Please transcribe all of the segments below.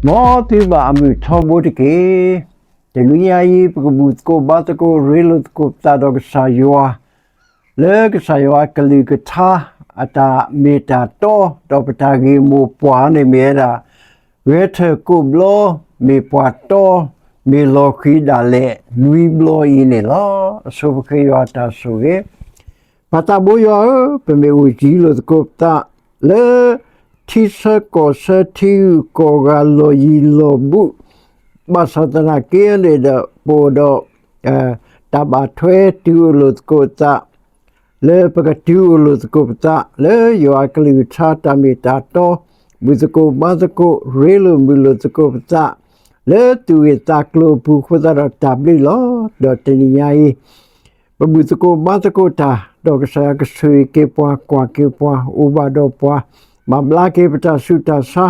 မ်သုဘၣ်အမုာ်ထီဘိတက့ၢ်. တနွံညါအံၤ ပကဘူၣ်သကိးဘါသကိး ရ့လိာ်သကိးပသးဒီးကစၢ်ယွၤ လၢကစၢ်ယွၤအကလုၢ်ကထါ အတၢ်မ့ၢ်တၢ်တီ ဒီးပတၢ်ဂ့ၢ်မိၢ်ပှၢ်န့ၣ်မ့ၢ်ဝဲဒၣ် ဂဲၤထၢၣ်ကိးဘျီ မ့ၢ်ပှၤတီ မ့ၢ်လီၤဃံၤဒၣ်လဲာ် နွံဘျီအံၤန့ၣ်လီၤ. အဆိပဃ့ယွၤအတၢ်ဆိၣ်ဂ့ၤ ပၢ်သးဘိယွၤဧၢ, ပမ့ၢ်အိၣ်ယံၤလိာ်သကိးပသး လၢ ထံဆၢကီၢ်ဆၢ ထံဂုၤကီၢ်ဂၤ လီၢ်ယံၤလီၢ်ဘူး, ဘၣ်ဆၣ်သနာ်က့န့ၣ်ဒီး ပအိၣ်ဒီး တၢ်ဘၣ်ထွဲတုၤအိၣ်လိာ်သကိးပသး လၢပကတုၤအိၣ်လိာ်သကိးပသး လၢယွၤအကလုၢ်ကထါတၢ်မ့ၢ်တၢ်တီ, ဘူၣ်သကိးဘါသကိး ရ့လိာ်မုာ်လိာ်သကိးပသး လၢသူၣ်ဂ့ၢ်သးကျိၤအပူၤအဃိသတးဒီးတၢ်ဘျုးလီၤ. ဒီးတနံၤညါအံၤ ပဘူၣ်သကိးဘါသကိးတၢ် ဒီးကစၢ်ယွၤကဆိၣ်ဂ့ၤက့ၤပှၤ ကွၢ်က့ၤပှၤ အိၣ်ဘၣ်ဒီးပှၤ မၤဘျါက့ၤပတၢ်ဆူးတၢ်ဆါ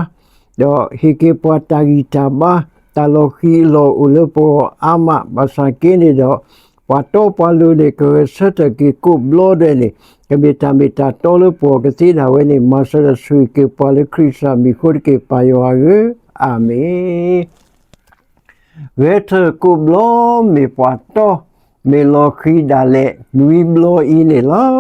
ဒီးဟ့ၣ်က့ၤပှၤတၢ်ဂံၢ်တၢ်ဘါ တၢ်လီၤဃံၤအလီၢ်အိၣ်လၢပဂီၢ်အါမး ဘၣ်ဆၣ်က့န့ၣ်ဒီး ပှၤတီပှၤလိၤန့ၣ် ကဂဲၤဆၢထၢၣ်က့ၤကိးဘျီဒဲးန့ၣ် ကမ့ၢ်တၢ်မ့ၢ်တၢ်တီလၢပဂီၢ်ကသ့ဒၣ်ဝဲန့ၣ် မၤစၢၤဒီးဆိၣ်ဂ့ၤက့ၤပှၤလၢခရံာ်ကစၢ်မံၤအဃိတက့ၢ် ပၢ်ယွၤဧၢ, အၤမ့ၣ်. ဂဲၤထၢၣ်ကိးဘျီမ့ၢ်ပှၤတီ, မ့ၢ်လီၤဃံၤဒၣ်လဲာ်နွံဘျီအံၤန့ၣ်လီၤ. လံာ်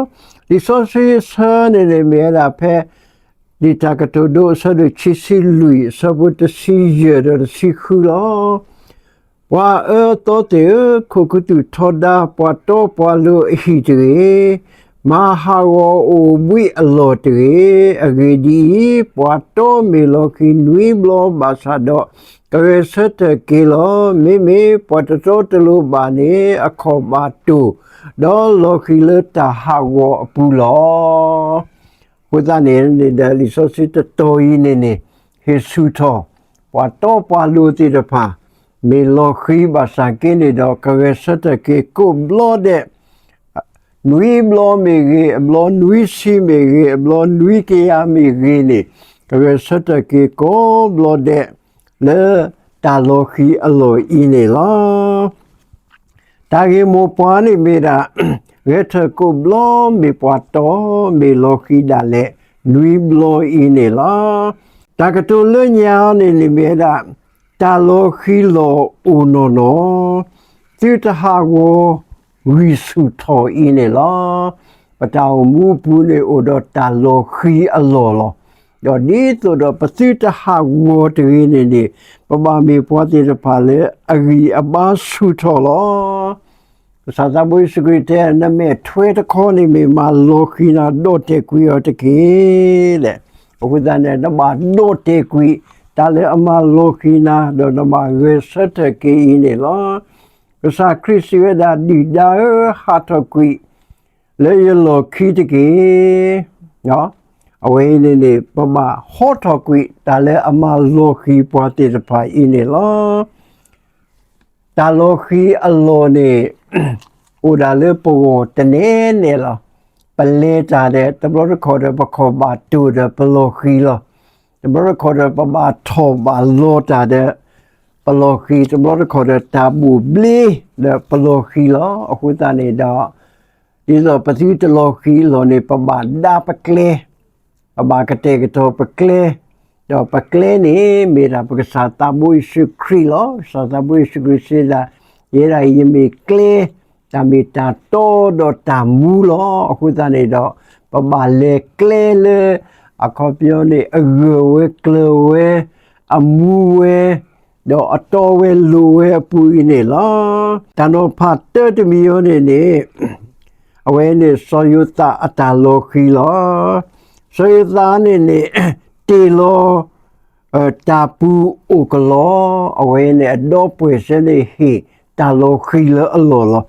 စီဆှံအဆၢန့ၣ်န့ၣ်မ့ၢ်ဝဲဒၣ်ဖဲ လံာ်တၢ်ကတိၤဒိအဆၢဒိၣ်ခံဆံလွံၢ် အဆၢဖိတဆံယဲၢ်ဒီးတဆံဃုလီၤ. ပှၤအၢအသီသ့ၣ်ဧၢ, ခိးခူသူၣ်ထီဒါပှၤတီပှၤလိၤအဟံၣ်တဂ့ၤ, မၤဟးဂီၤအိၣ်ဘှံးအလီၢ်တဂ့ၤ. အဂ့ၢ်ဒ်အံၤ, ပှၤတီမ့ၢ်လီၤဃံၤနွံဘျီဘၣ်ဆၣ်ဒီး ကဂဲၤဆၢထၢၣ်က့ၤလီၤ. မ့မ့ၢ်ပှၤတတီတလိၤဘၣ်န့ၣ် အခီၣ်ဘၣ်တိၢ်, ဒီးလီၤဃံၤလၢတၢ်ဟးဂီၤအပူၤလီၤ. အဃိသတးန့ၣ်န့ၣ်ဒီး လံာ်စီဆှံတတီၤအံၤန့ၣ်န့ၣ် ဟ့ၣ်ဆူၣ်ထီၣ် ပှၤတီပှၤလိၤသ့ၣ်တဖၣ် မ့ၢ်လီၤဃံၤဘၣ်ဆၣ်က့န့ၣ်ဒီး ကဂဲၤဆၢထၢၣ်က့ၤကိးဘျီဒဲး, နွံဘျီမ့ၢ်ဂ့ၤ, အဘျီနွံဆံမ့ၢ်ဂ့ၤ, အဘျီနွံကယၤမ့ၢ်ဂ့ၤန့ၣ် ကဂဲၤဆၢထၢၣ်က့ၤကိးဘျီဒဲး လၢတၢ်လီၤဃံၤအလီၢ်အံၤန့ၣ်လီၤ. တၢ်ဂ့ၢ်မိၢ်ပှၢ်န့ၣ်မ့ၢ်ဒၣ် ဂဲၤထၢၣ်ကိးဘျီမ့ၢ်ပှၤတီ, မ့ၢ်လီၤဃံၤဒၣ်လဲာ်နွံဘျီအံၤန့ၣ်လီၤ. တၢ်ကတိၤလၢညါန့ၣ်န့ၣ်မ့ၢ်ဝဲဒၣ် တၢ်လီၤဃံၤလီၢ်အိၣ်နီၢ်နီၢ်, သုတဟးဂီၤဂံၢ်ဆူၣ်ထီၣ်အံၤန့ၣ်လီၤ. ပတၢ်အိၣ်မူအပူၤန့ၣ် အိၣ်ဒီးတၢ်လီၤဃံၤအလီၢ်လီၤ. ဒီးဒ်သိးဒီးပသုတဟးဂီၤတဂ့ၤန့ၣ်န့ၣ် ပဘၣ်မ့ၢ်ပှၤသ့ၣ်တဖၣ်လၢအဂံၢ်အဘါဆူၣ်ထီၣ်လီၤ. ကစၢ်သးဘိယ့ၣ်ၡူးခရံာ်တဲ နမဲာ်ထွဲတခီန့ၣ်မ့ၢ်မၤလီၤဃံၤနၤ ဒီၣ်တဲာ်ကွံာ်အီၤတက့ၢ်. အဃိသတးန့ၣ် နဘၣ်ဒီၣ်တဲာ်ကွံာ် တၢ်လၢအမၤလီၤဃံၤနၤ ဒီးနဘၣ်ဂဲၤဆၢထၢၣ်က့ၤအံၤန့ၣ်လီၤ. ကစၢ်ခရံာ်စံးဝဲဒၣ် ဒုၣ်ဒါဧၢ, ဟးထီၣ်ကွံာ် လၢယလီၢ်ခံတက့ၢ်. အဝဲအံၤန့ၣ်န့ၣ် ပဘၣ်ဟီထီၣ်ကွံာ် တၢ်လၢအမၤလီၤဃံၤပှၤသ့ၣ်တဖၣ်အံၤန့ၣ်လီၤ. တၢ်လီၤဃံၤအလီၢ်န့ၣ် အိၣ်ဒၣ်လၢပဂီၢ်တနဲနဲလီၤ. ပလဲၤတၢ်ဒီး တဘျီတခီၣ်ဒီး ပခီၣ်ဘၣ်တိၢ်ဒီးပလီၤဃံၤလီၤ. တဘျီတခီၣ်ဒီး ပဘၣ်ထီၣ်ဘၣ်လီၤတၢ်ဒီး ပလီၤဃံၤ, တဘျီတခီၣ်ဒီး တၢ်ဘိၣ်ဘျ့ဒီးပလီၤဃံၤလီၤ. အဃိသတးန့ၣ်ဒီး ဒ်သိးပသုတလီၤဃံၤအလီၢ်န့ၣ် ပဘၣ်ဒါပကျဲ, ပဘၣ်ကတဲာ်ကတီၤပကျဲ, ဒီးပကျဲန့ၣ် မ့ၢ်ဒၣ်ပကစၢ်သးဘိယ့ၣ်ၡူးခရံာ်လီၤ. ကစၢ်သးဘိယ့ၣ်ၡူးခရံာ်စံးဒၣ်, ယဲဒၣ်အံၤယမ့ၢ်ကျဲ, တၢ်မ့ၢ်တၢ်တီဒီးတၢ်မူလီၤ. အဃိသတးန့ၣ်ဒီး ပဘၣ်လဲၤကျဲလၢ အခီပညီန့ၣ် အဂၢၢ်ဝဲကျၢၤဝဲ, အမူဝဲ, ဒီးအတီဝဲလိၤဝဲအပူၤအံၤန့ၣ်လီၤ. တၢ်နီၤဖးတၢတမံၤအံၤန့ၣ်န့ၣ် အဝဲန့ၣ်စီၤယိၤသးအတၢ်လီၤဃံၤလီၤ. စီၤယိၤသးန့ၣ်န့ၣ် တ့ၢ်လီၤ တၢ်ပူၤအိၣ်ကလီ, အဝဲန့ၣ် အဒီပုၢ်ဝဲၢ်စ့ၢ်န့ၣ် ဟ့ၣ်တၢ်လီၤဃံၤလၢအလီၢ်လီၤ.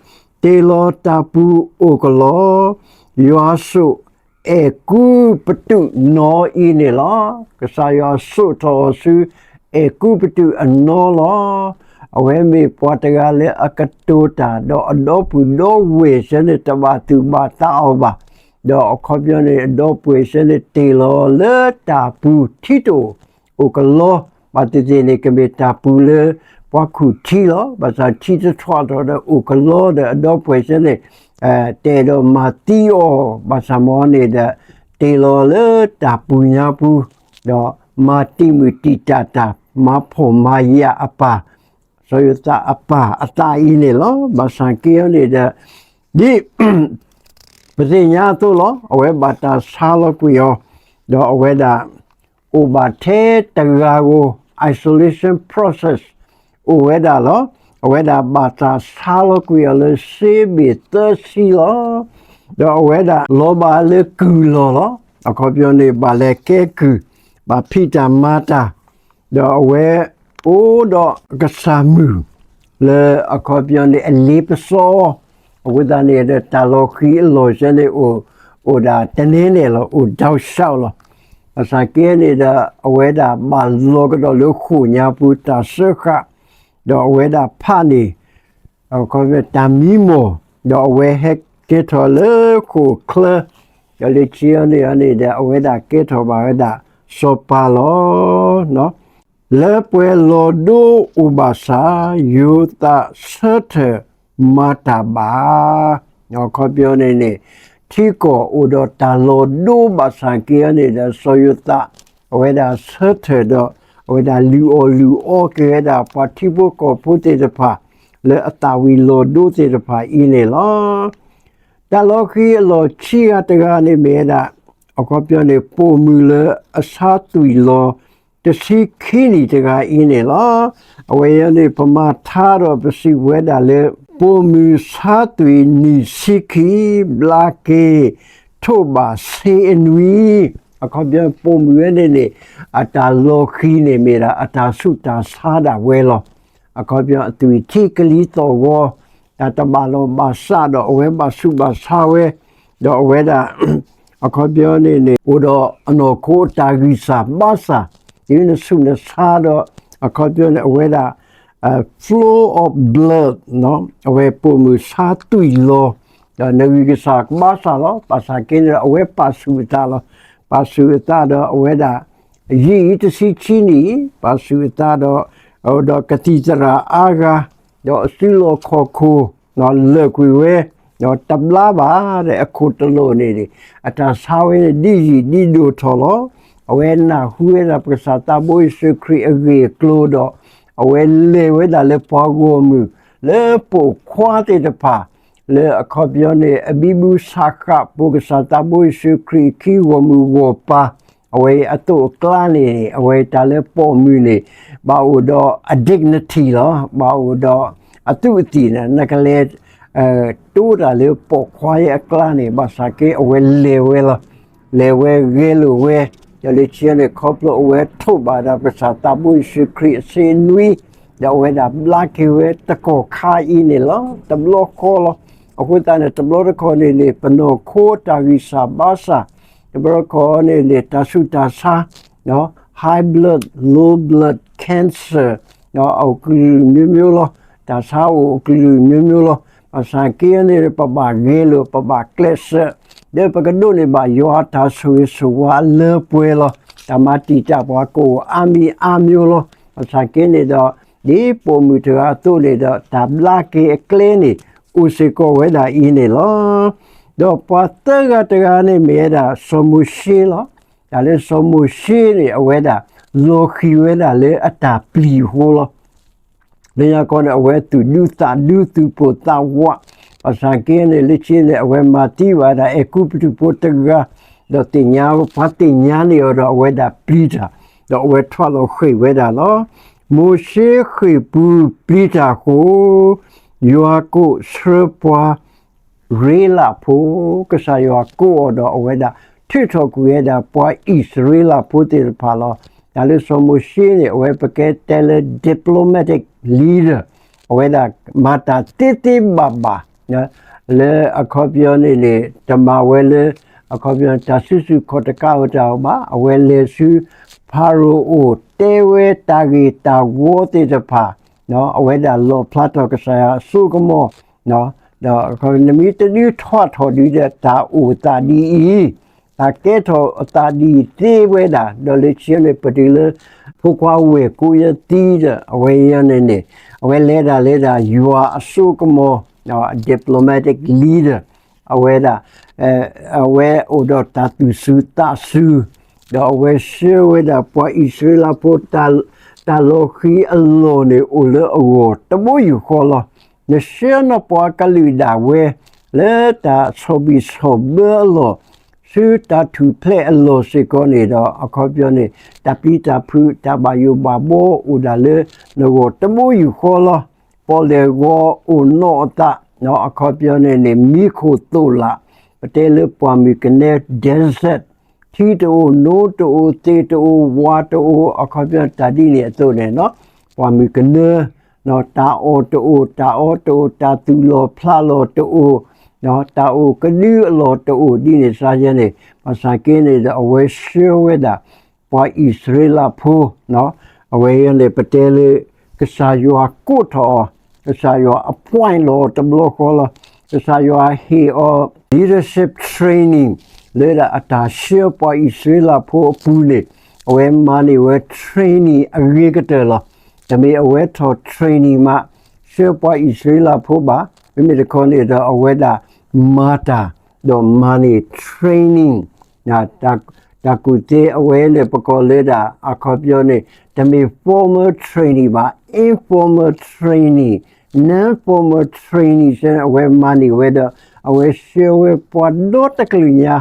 တ့ၢ်လီၤတၢ်ပူၤအိၣ်ကလီ, ယွၤစိာ်အဲၤကူပတူးနီၢ်အံၤန့ၣ်လီၤ. ကစၢ်ယွၤစိာ်ထီၣ်အီၤဆူ အဲၤကူပတူးအနီၢ်လီၤ. အဝဲမ့ၢ်ပှၤတဂၤလၢအကတိၤတၢ် ဒီးအဒီပုၢ်ဒီဝဲၢ်စ့ၢ်န့ၣ် တဘၣ်သူၣ်ဘၣ်သးအီၤဘၣ်. ဒီးအခီပညီန့ၣ် အဒီပုၢ်ဝဲၢ်စ့ၢ်န့ၣ် တ့ၢ်လီၤလၢတၢ်ပူၤထံတအိၣ်, အိၣ်ကလီ, ဘၣ်သ့ၣ်သ့ၣ်န့ၣ် ကမ့ၢ်တၢ်ပူၤလၢ ပှၤခူၣ်ထံလီၤ. ဘၣ်ဆၣ်ထံတထီၣ်ထီၣ်ဒီးအိၣ်ကလီဒီးအဒီပုၢ်ဝဲၢ်စ့ၢ်န့ၣ် တအဲၣ်ဒိးမၤသံအီၤ, ဘၣ်ဆၣ်မ်န့ၣ်ဒီး တ့ၢ်လီၤလၢတၢ်ပူၤညါပူၤ, ဒီးမၤတံာ်မုၢ်တံာ်တာ်တၢ် မၤဖှီၣ်မၤယာ်အပၢ်, စီၤယိၤသးအပၢ်အသးအံၤန့ၣ်လီၤ. ဘၣ်ဆၣ်က့အီၤန့ၣ်ဒီး ဒ် ပသ့ၣ်ညါအသိးလီၤ. အဝဲဘၣ်တၢ်ဆါလီၤကွံာ်အီၤ, ဒီးအဝဲဒၣ် အိၣ်ဘၣ်ထဲတဂၤဧိၤ isolation process အိၣ်ဝဲဒၣ်လီၤ. အဝဲဒၣ်ဘၣ်တၢ်ဆါလီၤကွံာ်အီၤလၢစ့ဘ့ၣ်သၢဆံလီၤ. ဒီးအဝဲဒၣ်လီၤဘၣ်လၢကုၢ်လီၢ်လီၤ. အခီပညီန့ၣ် ဘၣ်လဲၤကဲကုၢ်, ဘၣ်ဖံးတၢ်မၤတၢ်, ဒီးအဝဲအိၣ်ဒီးကစၢ်မုၣ် လၢအခီပညီန့ၣ် အလ့ပစီအီၤ, အဃိသတးန့ၣ်ဒီး တၢ်လီၤဃံၤအလီၢ်ဆဲန့ၣ် အိၣ်ဒၣ်တန့ၢ်န့ၣ်လီၤ, အိၣ်ဒီးစၢ်လီၤ. ဘၣ်ဆၣ်က့န့ၣ်ဒီး အဝဲဒၣ်ဘၣ်လီၤကဒီးလၢဃိာ်ညါပူၤတၢ်စၢဃာ်, ဒီးအဝဲဒၣ်ဖးန့ၣ် တၢ်မံမီၢ်, ဒီးအဝဲဟဲကဲထီၣ်လၢဃိာ်ချၢ, ဒီးလၢခံန့ၣ်န့ၣ်ဒီး အဝဲဒၣ်ကဲထီၣ်ဘၣ်ဝဲဒၣ်စီၤပၤလီၤ. လၢပှဲၤလီၤဒိအိၣ်ဘၣ်ဆၣ် ယိၤသးဆၢထၢၣ်မၤတၢ်ဘၣ်. အခီပညီန့ၣ်န့ၣ် ထံကီၢ်အိၣ်ဒီးတၢ်လီၤဒိဘၣ်ဆၣ်က့န့ၣ်ဒီး စီၤယိၤသး အဝဲဒၣ်ဆၢထၢၣ်ဒီး အဝဲဒၣ်လုၢ်အီၣ်လုၢ်အီက့ၤဝဲဒၣ်ပှၤထံဖိကီၢ်ဖိသ့ၣ်တဖၣ် လၢအသၣ်ဝံၤလီၤဒိသ့ၣ်တဖၣ်အံၤန့ၣ်လီၤ. တၢ်လီၤဃံၤအလီၢ်ခံဂၤတဂၤန့ၣ်မ့ၢ်ဝဲဒၣ် အခီပညီန့ၣ် ပိာ်မုၣ်လၢအဆါသွံၣ်လီၤ တဆံခံနံၣ်တဂၤအံၤန့ၣ်လီၤ. အဝဲအံၤန့ၣ် ပမၤထါဒီးပစံးဝဲဒၣ်လၢ ပိာ်မုၣ်ဆါသွံၣ်နံၣ်ဆံခံ ဘျါက့ၤ ထိးဘၣ်ဆ့အနွံ, အခီပညီပိာ်မုၣ်ဝဲန့ၣ်န့ၣ် အတၢ်လီၤဃံၤန့ၣ်မ့ၢ်ဒၣ် အတၢ်ဆူးတၢ်ဆါဒၣ်ဝဲလီၤ. အခီပညီအသွံၣ်ထံကလံၤသီၣ်ဂီၤ တၢ်တဘၣ်လီၢ်ဘၣ်စးဒီး အဝဲဘၣ်ဆူးဘၣ်ဆါဝဲ, ဒီးအဝဲဒၣ် အခီပညီန့ၣ်န့ၣ် အိၣ်ဒီးအနီၢ်ခိအတၢ်ဂံၢ်စၢ်ဘါစၢ်, တုၤနဆူးနဆါဒီး အခီပညီန့ၣ် အဝဲဒၣ် flow of blood အဝဲပိာ်မုၣ်ဆါသွံၣ်လီၤ, ဒီးနဂံၢ်ကစၢ်ဘါစၢ်လီၤ. ဘၣ်ဆၣ်က့န့ၣ်ဒီး အဝဲပာ်ဆူၣ်အသးလီၤ. ပာ်ဆူၣ်အသးဒီးအဝဲဒၣ် ယံာ်အံၤတဆံခံနံၣ်အံၤ ပာ်ဆူၣ်အသးဒီး ဒီးကသံၣ်သရၣ်အါဂၤ ဒီးအစုလီၢ်ခီၣ်ခိၣ် လၢာ်ကွံာ်ဝဲ ဒီးတဘျါဘၣ်ဒီးအခိၣ်တလိာ်န့ၣ် အတၢ်ဆါဝဲန့ၣ် ဒ်ယံာ်ဒ်ဒိၣ်ထီၣ်လီၤ. အဝဲနၢ်ဟူဝဲဒၣ်ပကစၢ်သးဘိယ့ၣ်ၡူးခရံာ်အဂ့ၢ်အကျိၤဒီး အဝဲလဲၤဝဲဒၣ်လၢပှၤဂီၢ်မုၢ် လၢပိာ်ခွါသ့ၣ်တဖၣ် လၢအခီပညီန့ၣ် အဘံဘူစးဃာ် ပိာ်ကစၢ်သးဘိယ့ၣ်ၡူးခရံာ်အခံဂီၢ်မုၢ်ဂီၢ်ပၤ အဝဲအသိးအကျါန့ၣ် အဝဲတၢ်လၢပိာ်မုၣ်န့ၣ် ဘၣ်အိၣ်ဒီးအ dignity လီၤ. ဘၣ်အိၣ်ဒီးအသူးအသ့ၣ်န့ၣ် နကလဲၤ တိတၢ်လၢပိာ်ခွါအံၤအကျါန့ၣ် ဘၣ်ဆၣ်က့အဝဲလဲၤဝဲလီၤ. လဲၤဝဲဂဲၤလိာ်ဝဲ ဒီးလၢခံန့ၣ် ခီဖျိအဝဲထိးဘၣ်ဒၣ်ပကစၢ်သးဘိယ့ၣ်ၡူးခရံာ်အဆ့နွံ ဒီးအဝဲဒၣ်ဘျါက့ၤဝဲတကီၢ်ခါအံၤန့ၣ်လီၤ. တဘျီဃီလီၤ. အဃိသတးန့ၣ် တဘျီတခီၣ်န့ၣ်န့ၣ် ပနီၢ်ခိတၢ်ဂံၢ်စၢ်ဘါစၢ်, တဘျီတခီၣ်န့ၣ်န့ၣ် တၢ်ဆူးတၢ်ဆါ high blood, low blood, cancer အကလုာ်မျိုးမျိုးလီၤ. တၢ်ဆါအိၣ်အကလုာ်မျိုးမျိုးလီၤ. ဘၣ်ဆၣ်က့န့ၣ် ပဘၣ်ဂဲၤလိာ် ပဘၣ်ကျဲးစၢး ဒီးပကဒိးန့ၢ်ဘၣ်ယွၤအတၢ်ဆိၣ်ဂ့ၤဆိၣ်ဝါအလၢပှဲၤလီၤ. တၢ်မၤတံာ်တာ်ပှၤကအိၣ်အါမံၤအါမျိုးလီၤ. ဘၣ်ဆၣ်က့န့ၣ်ဒီး ဒ်ပိာ်မုၣ်တဂၤအသိးန့ၣ်ဒီး တၢ်ဘျါက့ၤအကျဲန့ၣ် အိၣ်စ့ၢ်ကီးဝဲဒၣ်အံၤန့ၣ်လီၤ. ဒီးပှၤသၢဂၤတဂၤန့ၣ်မ့ၢ်ဝဲဒၣ်စီၤမိၤၡ့လီၤ. တၢ်လၢစီၤမိၤၡ့န့ၣ် အဝဲဒၣ်လီၤဃံၤဝဲဒၣ်လၢအတၢ်ပျံၤအဃိလီၤ. လၢညါခီန့ၣ် အဝဲသူၣ်ဒူသးဒူ သူၣ်ပိာ်သးဝး, ဘၣ်ဆၣ်က့န့ၣ် လၢခံန့ၣ် အဝဲမၤသံဘၣ်ဒၣ်အဲၤကူပတူးဖိတဂၤ, ဒီးသ့ၣ်ညါ ပှၤသ့ၣ်ညါန့ၢ်အီၤဒီး အဝဲဒၣ်ပျံၤတၢ်, ဒီးအဝဲထွဲလီၤဃ့ၢ်ဝဲဒၣ်လီၤ. မိၤၡ့ဃ့ၢ်ပူၤပျံၤတၢ်အဃိ, ယွၤကိးဆှၢပှၤ ရ့လးဖိ, ကစၢ်ယွၤကိးအီၤဒီးအဝဲဒၣ် ထုးထီၣ်ကွံာ်ဝဲဒၣ်ပှၤအံၣ်စရ့လးဖိသ့ၣ်တဖၣ်လီၤ. တၢ်လၢစီၤမိၤၡ့န့ၣ် အဝဲပကတဲလၢ diplomatic leader, အဝဲဒၣ်မၤတၢ်သ့သ့ဘၣ်ဘၣ် လၢအခီပညီန့ၣ်န့ၣ် တမၤဝဲလၢ အခီပညီတၢ်စုဆူၣ်ခီၣ်တကးအတၢ်ဘၣ်, အဝဲလဲၤဆူ ဖၤရိၤအိၣ် တဲဝဲတၢ်ဂ့ၢ်တၢ်ဝီသ့ၣ်တဖၣ်, အဝဲဒၣ်လီၣ်ဖျါထီၣ်ကစၢ်ယွၤအစိကမီၤ, ဒီးနမ့ၢ်တဒုးထွဲထီၣ်ဒုးဒီး တၢ်အိၣ်သးဒ်အံၤ, တၢ်ကဲထီၣ်အသးဒ်အံၤသ့ဝဲဒၣ်, ဒီးလၢခံန့ၣ် ပတုၤလၢ ဖိခွါဝဲၢ်ကိးယၤသံဒီး အဝဲအံၤန့ၣ်န့ၣ် အဝဲလဲၤဒၣ်လဲၤဒၣ်ယွၤအစိကမီၤ, diplomatic leader, အဝဲဒၣ် အဝဲအိၣ်ဒီးတၢ်သူၣ်စူၤသးစူၤ, ဒီးအဝဲဆှၢဝဲဒၣ်ပှၤအံၣ်စရ့လးဖိ တၢ် တၢ်လီၤဃံၤအလီၢ်န့ၣ်အိၣ်လၢအဂီၢ်တဘိယူၢ်ဃီလီၤ. နဆှၢနီၢ်ပှၤကလုာ်ဒၣ်ဝဲ လၢတၢ်ဆီၣ်ဘံၣ်ဆီၣ်ဘၢအလီၢ်, ဆူတၢ်ထူၣ်ဖျဲးအလီၢ်စ့ၢ်ကီးန့ၣ်ဒီး အခီပညီန့ၣ် တၢ်ပျံၤတၢ်ဖုး တၢ်ဘၣ်ယိၣ်ဘၣ်ဘှီအိၣ်ဒၣ်လၢနဂီၢ်တဘိယူၢ်ဃီလီၤ. ပီၣ်လဲၣ်ဂီၤအိၣ်နီၢ်အသး, အခီပညီန့ၣ်န့ၣ် မံခိၣ်သိၣ်လး, ပတဲလၢပှၢ်မုၢ်ကနၢ desert, ထံတအိၣ် နိတအိၣ် သ့ၣ်တအိၣ် ဝါတအိၣ် အခီပညီတၢ်ဒ်န့ၣ်အသိးန့ၣ်, ပှၢ်မုၢ်ကနၢ, တၢ်အီၣ်တအိၣ် တၢ်အီတအိၣ် တၢ်သူၣ်လီၢ်ဖျးလီၢ်တအိၣ်, တၢ်အိၣ်ကဒုအလီၢ်တအိၣ် ဒ်န့ၣ်စ့ၢ်ကီးန့ၣ် ဘၣ်ဆၣ်က့န့ၣ်ဒီး အဝဲဆှၢဝဲဒၣ် ပှၤအံၣ်စရ့လးဖိ, အဝဲန့ၣ်ပတဲလၢ ကစၢ်ယွၤကိးထီၣ်အီၤ, ကစၢ်ယွၤ appoint လီၤအီၤတဘျီဃီလီၤ. ကစၢ်ယွၤဟ့ၣ်အီၤ leadership training လၢဒၣ်အတၢ်ဆှၢပှၤအံၣ်စရ့လးဖိအပူၤန့ၣ်, အဝဲမၤန့ၢ်ဝဲ training အဂ့ၤကတၢၢ်လီၤ. တမ့ၢ်အဝဲထီၣ် training မး ဆှၢပှၤအံၣ်စရ့လးဖိဘၣ်, မ့မ့ၢ်တခီန့ၣ်ဒီး အဝဲဒၣ်မၤတၢ် ဒီးမၤန့ၢ် training တၢ်ကူၣ်သ့အဝဲန့ၣ် ပကိးလၢဒၣ် အခီပညီန့ၣ် တမ့ၢ် formal training ဘၣ်, informal training, non-formal training စ့ၢ် အဝဲမၤန့ၢ်ဝဲဒီး အဝဲဆှၢဝဲပှၤဒီတကလုာ်ညါ,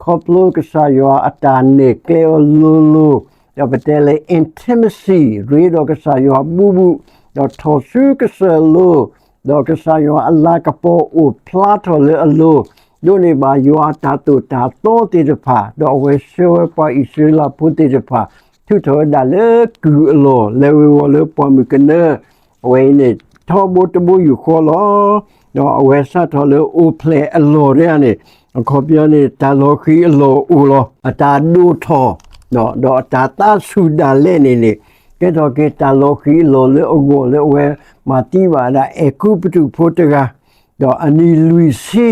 ခီဖျိကစၢ်ယွၤအတၢ်နဲၣ်ကျဲအီၤလိၤလိၤ, ဒီးပတဲလၢ intimacy ရ့ဒီးကစၢ်ယွၤဘူးဘူး, ဒီးထီၣ်ဆူကစၢၢ်လိၤ, ဒီးကစၢ်ယွၤအလၤကပီၤအိၣ်ဖျါထီၣ်လၢအလိၤ, ဒိးန့ၢ်ဘၣ်ယွၤအတၢ်သိၣ်တၢ်သီသ့ၣ်တဖၣ်, ဒီးအဝဲဆှၢဝဲပှၤအံၣ်စရ့လးဖိသ့ၣ်တဖၣ် ထုးထီၣ်ဝဲဒၣ်လၢကုၢ်အလီၢ် လဲၤဝ့ၤဝီၤလၢပှၢ်မုၢ်ကနၢ, အဝဲအံၤန့ၣ် ထီဘိတဘိယူၢ်ဃီလီၤ. ဒီးအဝဲစးထီၣ်လၢအိၣ်ဖျဲၣ်အလီၢ်ဒ်န့ၣ်, အခီပညီန့ၣ် တၢ်လီၤဃံၤအလီၢ်အိၣ်လီၤ. အတၢ်ဒိၣ်ထီၣ်, ဒီးအတၢ်သးဆူၣ်ဒၣ်လဲာ်န့ၣ်န့ၣ်, ကဲထီၣ်က့ၤတၢ်လီၤဃံၤအလီၢ်လၢအဂီၢ်လၢအဝဲမၤသံဘၣ်ဒၣ် အဲၤကူပတူးဖိတဂၤ, ဒီးအနံၣ်လွံၢ်ဆံ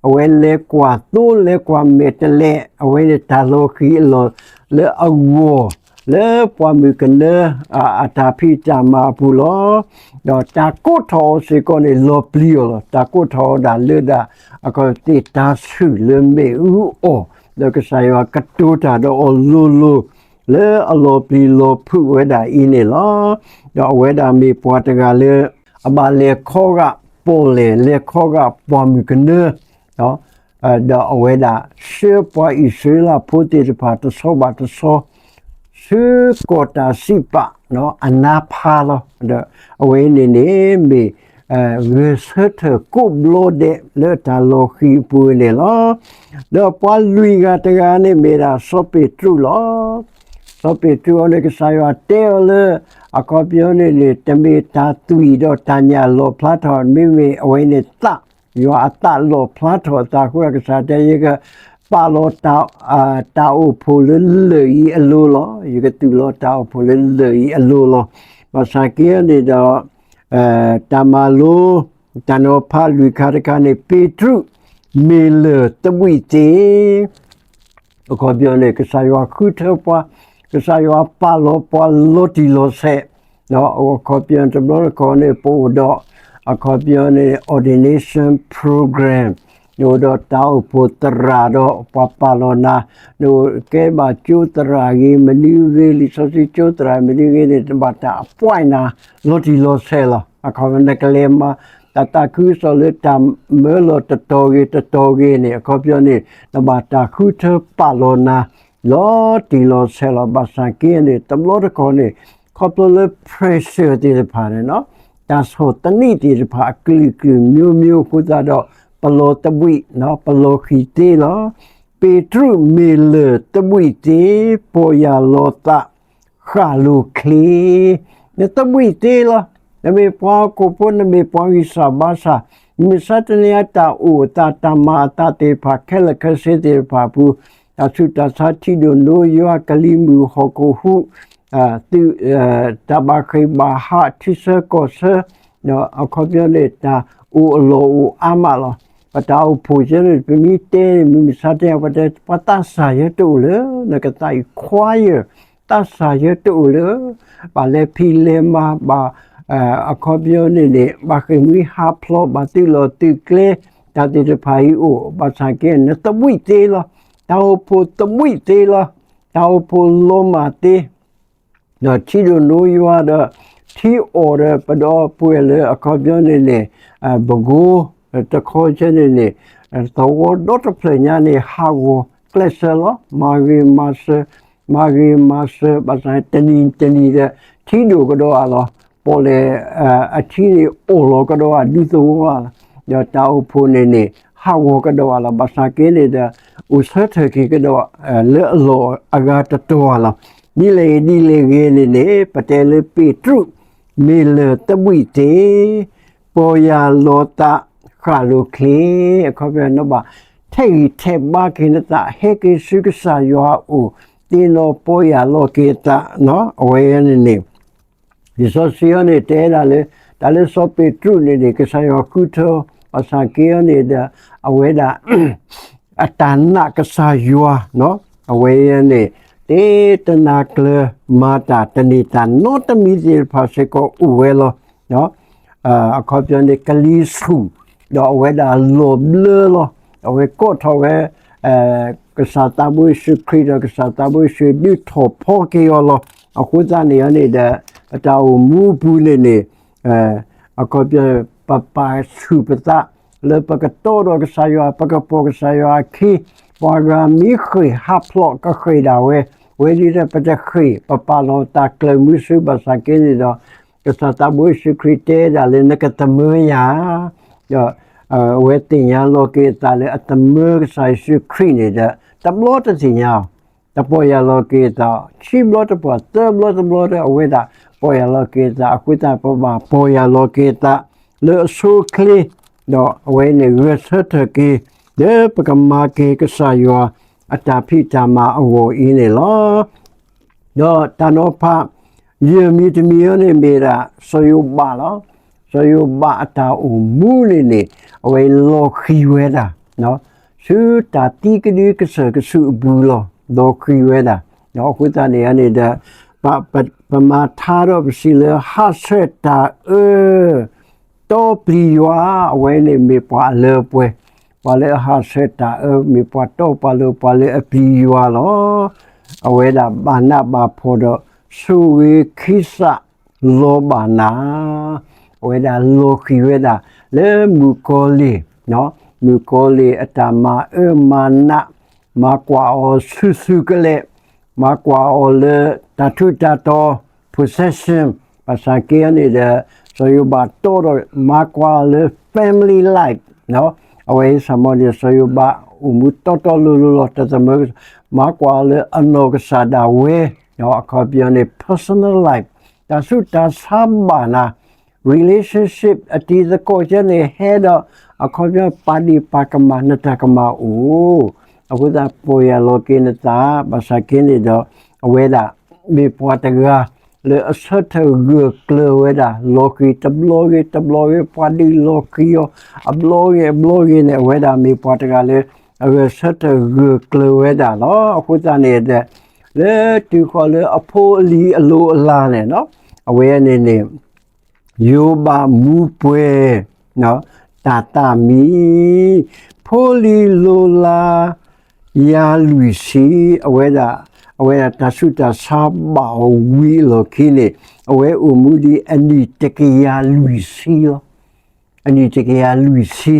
အဝဲလဲၤကွၢ်သိလဲၤကွၢ်မဲာ်တဲးလဲး, အဝဲန့ၣ်တၢ်လီၤဃံၤအလီၢ်လၢအဂီၢ် လၢပှၢ်မုၢ်ကနၢ အတၢ်ဖံးတၢ်မၤအပူၤလီၤ. ဒီးတၢ်ကိးထီၣ်အီၤစ့ၢ်ကီးန့ၣ် လီၤပျံၤအီၤလီၤ. တၢ်ကိးထီၣ်အီၤဒၣ်လၢဒၣ် အခီပညီသ့ၣ်တၢ်ဆူၣ်လၢမ့ၣ်အူအီၣ်, ဒီးကစၢ်ယွၤကတိၤတၢ်ဒီးအီၤလိၤလိၤ လၢအလီၤပျံၤလီၤဖုးဝဲဒၣ်အံၤန့ၣ်လီၤ. ဒီးအဝဲဒၣ်မ့ၢ်ပှၤတဂၤလၢ အဘၣ်လဲၤခီဂာ်ပီၣ်လဲၣ် လဲၤခီဂာ်ပှၢ်မုၢ်ကနၢ ဒီးအဝဲဒၣ်ဆှၢပှၤအံၣ်စရ့လးဖိသ့ၣ်တဖၣ်တဆီဘၣ်တဆီ ဆူကီၢ်တၢ်စံးပာ်အနါဖးလီၤ. ဒီးအဝဲန့ၣ်န့ၣ်မ့ၢ် ဂဲၤဆၢထၢၣ်ကိးဘျီဒဲးလၢတၢ်လီၤဃံၤအပူၤန့ၣ်လီၤ. ဒီးပှၤလွံၢ်ဂၤတဂၤန့ၣ်မ့ၢ်ဒၣ်စီၤပ့းတရူးလီၤ. စီၤပ့းတရူးအံၤန့ၣ် ကစၢ်ယွၤတဲအီၤလၢ အခီပညီန့ၣ်န့ၣ် တမ့ၢ်တၢ်သွံၣ်ဒီးတၢ်ညၣ်လီၣ်ဖျါထီၣ် မ့မ့ၢ်အဝဲန့ၣ်သး ယွၤအသးလီၣ်ဖျါထီၣ်အသးအဃိ ကစၢ်တဲ ယကပာ်လီၤ တၢ်အိၣ်ဖှိၣ်လၢလၢၢ်အံၤအလိၤလီၤ. ယကသူၣ်လီၤတၢ်အိၣ်ဖှိၣ်လၢလၢၢ်အံၤအလိၤလီၤ. ဘၣ်ဆၣ်က့န့ၣ်ဒီး တၢ်မၤလိ တၢ်နီၤဖးလွံၢ်ခါတခါန့ၣ် ပ့းတရူး မ့ၢ်လၢၢ်သဘှံးသ့ၣ် အခီပညီန့ၣ် ကစၢ်ယွၤဃုထၢပှၤ, ကစၢ်ယွၤပာ်လီၤပှၤလီၤတံၢ်လီၤဆဲး, ဒီးအခီပညီတဘျီတခီၣ်န့ၣ် ပအိၣ်ဒီး အခီပညီန့ၣ် ordination program, နအိၣ်ဒီးတၢ်အိၣ်ဖှိၣ်သရၣ်ဒီးပှၤပာ်လီၤနၤ, နကဲဘၣ်ကၠိသရၣ်ဂ့ၤမနုၤဂ့ၤ လံာ်စီဆှံကၠိသရၣ်မနုၤဂ့ၤန့ၣ် နဘၣ်တၢ် appoint နၤ လီၤတံၢ်လီၤဆဲးလီၤ. အခီပညီ နကလဲၤမၤ တၢ်သးခုကစီၣ်လၢတၢ်မၢလီၤတတီၤဂ့ၤတတီၤဂ့ၤန့ၣ် အခီပညီန့ၣ် နဘၣ်တၢ်ဃုထၢပာ်လီၤနၤ လီၤတံၢ်လီၤဆဲးလီၤ. ဘၣ်ဆၣ်က့န့ၣ် တဘျီတခီၣ်န့ၣ် ခီဖျိလၢ pressure သ့ၣ်တဖၣ်န့ၣ် တၢ်ဆီၣ်သနံးသ့ၣ်တဖၣ်အကလုာ်ကလုာ်မျိုးမျိုးအဃိသတးဒီး ပလီၤသဘှံး, ပလီၤဃံၤသ့လီၤ. ပ့းတရူးမ့ၢ်လၢၢ်သဘှံးသ့, ပီၢ်ယၢ်လီၤသး ဃၣ်လိၤချ့, နသဘှံးသ့လီၤ. နမ့ၢ်ပှၤဟီၣ်ခိၣ်ဖိ နမ့ၢ်ပှၤဂံၢ်စၢ်ဘါစၢ်, မုၢ်မဆါတနံၤအံၤ တၢ်အိၣ်အသး တၢ်မၤအသးသ့ၣ်တဖၣ် ခဲလၢာ်ခဲဆ့သ့ၣ်တဖၣ်အပူၤ, တၢ်ဆူးတၢ်ဆါ ထံဒိၣ်နိယွၤ ကလံၤမုၢ်ဟီၣ်ခိၣ်ဟူး သုး တၢ်ဘၣ်ဃ့ၢ်ဘၣ်ဟး ထံဆၢကီၢ်ဆၢ, အခီပညီန့ၣ် တၢ်အိၣ်အလီၢ်အိၣ်အါမးလီၤ. ပတၢ်အိၣ်ဖှိၣ်ကဲန့ၣ် ပမ့ၢ်တဲန့ၣ် မုၢ်မဆါတနံၤအံၤ ပတဲ ပှၤသးစၢ်ယဲတအိၣ်လၢ နကသးအံၤ choir သးစၢ်ယဲတအိၣ်လၢ ဘၣ်လဲၤဖံးလဲၤမၤ ဘၣ် အခီပညီန့ၣ်န့ၣ် ဘၣ်ဃ့ၢ်မှံဟးဖျိး ဘၣ်သုးလီၢ်သုးကျဲ တၢ်သ့ၣ်တဖၣ်အံၤအိၣ် ဘၣ်ဆၣ်က့ နသဘှံးသ့လီၤ. တၢ်အိၣ်ဖှိၣ်သဘှံးသ့လီၤ. တၢ်အိၣ်ဖှိၣ်လီၤမၢ်သ့ ဒီးထံဒိၣ်နိယွၤဒီး ထံအီၣ်ဒီးပဒီပုၢ်ဝဲၢ်လၢအခီပညီန့ၣ်န့ၣ် ပကိတခီဆဲန့ၣ်န့ၣ် သဝီဒီတဖျၢၣ်ညါန့ၣ် ဟးဂီၤကျဲးစၢးလီၤ. မၤဂ့ၤမၤစၢၤ, မၤဂ့ၤမၤစၢၤ ဘၣ်ဆၣ်တနံၤတနံၤဒီး ထံဒိၣ်ကဒီးဧါလီၤ. ပီၣ်လဲၣ် အထံန့ၣ်အိၣ်လီၤကဒီးဧါ ဒူသဝီဧါလီၤ. ဒီးတၢ်အိၣ်ဖှိၣ်န့ၣ်န့ၣ် ဟးဂီၤကဒီးဧါလီၤ. ဘၣ်ဆၣ်က့န့ၣ်ဒီး အိၣ်ဆၢထၢၣ်က့ၤကဒီး လၢအလီၢ်အဂၤတတီၤဧါလီၤ. ဒ်လဲၣ်ဂ့ၤဒ်လဲၣ်ဂ့ၤန့ၣ်န့ၣ် ပတဲလၢပ့းတရူး မ့ၢ်လၢာ်တဘှံးတ့ၢ် ပီၢ်ယၢ်လီၤသးဃၣ်လိာ်ချ့ အခီပညီနီၢ်ဘၣ် ထဲးဂံၢ်ထဲးဘါက့ၤနသး ဟဲက့ၤဆူကစၢ်ယွၤအအိၣ် သ့ၣ်နီၣ်ပီၢ်ယၢ်လီၤက့ၤအသး အဝဲန့ၣ်န့ၣ် လံာ်စီဆှံအံၤန့ၣ် တဲဒၣ်လၢ တၢ်လၢစီၤပ့းတရူးန့ၣ်န့ၣ် ကစၢ်ယွၤဃုထၢ ဘၣ်ဆၣ်က့အံၤန့ၣ်ဒီး အဝဲဒၣ် အတၢ်နာ်ကစၢ်ယွၤ အဝဲအံၤန့ၣ် သ့တနၤကျၢၤမၤတၢ်တန့ၢ်တၢ်နီတမံၤသ့ၣ်တဖၣ်စ့ၢ်ကီးအိၣ်ဝဲလီၤ. အခီပညီန့ၣ် ကလံၤဆူၣ် ဒီးအဝဲဒၣ်လီၤဘျၢလီၤ. အဝဲကိးထီၣ်ဝဲ ကစၢ်သးဘိယ့ၣ်ၡူးခရံာ်ဒီးကစၢ်သးဘိယ့ၣ်ၡူးဒုးထီၣ်ဖီက့ၤအီၤလီၤ. အဃိသတးန့ၣ်န့ၣ်ဒီး ပတၢ်အိၣ်မူအပူၤန့ၣ်န့ၣ် အခီပညီ ပပာ်ဆူၣ်ပသး လၢပကတီဒီးကစၢ်ယွၤ ပကပိာ်ကစၢ်ယွၤအခံ ပှၤဂၤမ့ၢ်ဃ့ၢ်ဟးဖျိးကဃ့ၢ်ဒၣ်ဝဲ ဝဲဒ်ဒီးပတဃ့ၢ် ပပာ်လီၤတၢ်ကျၢၤမုဆူ ဘၣ်ဆၣ်က့န့ၣ်ဒီး ကစၢ်သးဘိယ့ၣ်ၡူးခရံာ်တဲဒၣ်လၢနကသမၢယၤ ဒီး အဝဲသ့ၣ်ညါလီၤက့ၤအသးလၢအသမၢကစၢ်ယ့ၣ်ၡူးခရံာ်န့ၣ်ဒီး တဘျီတသ့ၣ်ညါအီၤ တပီၢ်ယၢ်လီၤက့ၤအသး ခံဘျီတပီၢ် သၢဘျီတဘျီဒီး အဝဲဒၣ်ပီၢ်ယၢ်လီၤက့ၤအသး အဃိသတး ပဘၣ်ပီၢ်ယၢ်လီၤက့ၤအသး လၢအဆိအချ့ ဒီးအဝဲန့ၣ်ဂဲၤဆၢထၢၣ်က့ၤ လၢပကမၤက့ၤကစၢ်ယွၤ အတၢ်ဖံးတၢ်မၤအဂီၢ်အံၤန့ၣ်လီၤ. ဒီးတၢ်နီၤဖး ယဲၢ်မံၤတမံၤအံၤန့ၣ်မ့ၢ်ဒၣ် စီၤယိၤဘးလီၤ. စီၤယိၤဘးအတၢ်အိၣ်မူန့ၣ်န့ၣ် အဝဲလီၤဃံၤဝဲဒၣ် ဆူတၢ်သံကဒုကစၢၢ်ကဆူးအပူၤလီၤ. လီၤဃံၤဝဲဒၣ် ဒီးအဃိသတးန့ၣ်န့ၣ်ဒီး ပမၤထါဒီးပစံးလၢ ဟးဆှဲးတၢ်အၢ တီပျံၤယွၤ အဝဲန့ၣ်မ့ၢ်ပှၤအလၢအပှဲၤ, ပှၤလၢအဟးဆှဲးတၢ်အၢ မ့ၢ်ပှၤတီပှၤလိၤ ပှၤလၢအပျံၤယွၤလီၤ. အဝဲဒၣ်ဘၣ်နးဘၣ်ဖှီၣ်ဒီး ဆိၣ်ဂ့ၤခံစး လီၤဘၣ်နၤ, အဝဲဒၣ်လီၤဃံၤဝဲဒၣ် လၢမုၣ်ကီၤလံၢ်, မုၣ်ကီၤလံၢ်အတၢ်မၤအၢမၤနး, မၤကွၢ်အီၤဆူၣ်ဆူၣ်ကလဲာ်, မၤကွၢ်အီၤလၢတၢ်ထူးတၢ်တီၤ possession, ဘၣ်ဆၣ်က့အံၤန့ၣ်ဒီး စီၤယိၤဘးတီဒီး မၤကွၢ်အီၤလၢ family life, အဝဲအံၤစ့ၢ်ကီးန့ၣ် စီၤယိၤဘးအိၣ်မူတီတီလိၤလိၤလီၤ တသမၢ မၤကွၢ်အီၤလၢအနီၢ်ကစၢ်ဒၣ်ဝဲ, အခီပညီန့ၣ် personal life, တၢ်ဆူးတၢ်ဆါဘၣ်နၤ, relationship အတံၤသကိးကဲန့ၣ် ဟဲဒီး အခီပညီပာ်ဒ့ၣ်ပာ်ကမၣ် နတၢ်ကမၣ်အိၣ်, အဃိသတးပီၢ်ယၢ်လီၤက့ၤနသး ဘၣ်ဆၣ်က့န့ၣ်ဒီး အဝဲဒၣ် မ့ၢ်ပှၤတဂၤ လၢအဆၢထၢၣ်ဂၢၢ်ကျၢၤဝဲဒၣ် လီၤဃံၤတဘျီဂ့ၤတဘျီဂ့ၤ ပှၤဒုးလီၤဃံၤအီၤ အဘျီဂ့ၤအဘျီဂ့ၤန့ၣ် အဝဲဒၣ်မ့ၢ်ပှၤတဂၤလၢ အဂဲၤဆၢထၢၣ်ဂၢၢ်ကျၢၤဝဲဒၣ်လီၤ. အဃိသတးန့ၣ်ဒီး လၢတုၤဃီၤလၢအဖိအလံၤအလိၤအလၤန့ၣ် အဝဲန့ၣ်န့ၣ် ယိၤဘးမူပှဲၤ တၢ်သးမံ, ဖိလံၤလိၤလၤ ယၤလွံၢ်ဆံ, အဝဲဒၣ် အဝဲဒၣ်တၢ်ဆူးတၢ်ဆါဘၣ်အီၤဝံၤအလီၢ်ခံန့ၣ် အဝဲအိၣ်မူဒံးအနံၣ်တကယၤလွံၢ်ဆံလီၤ. အနံၣ်တကယၤလွံၢ်ဆံ,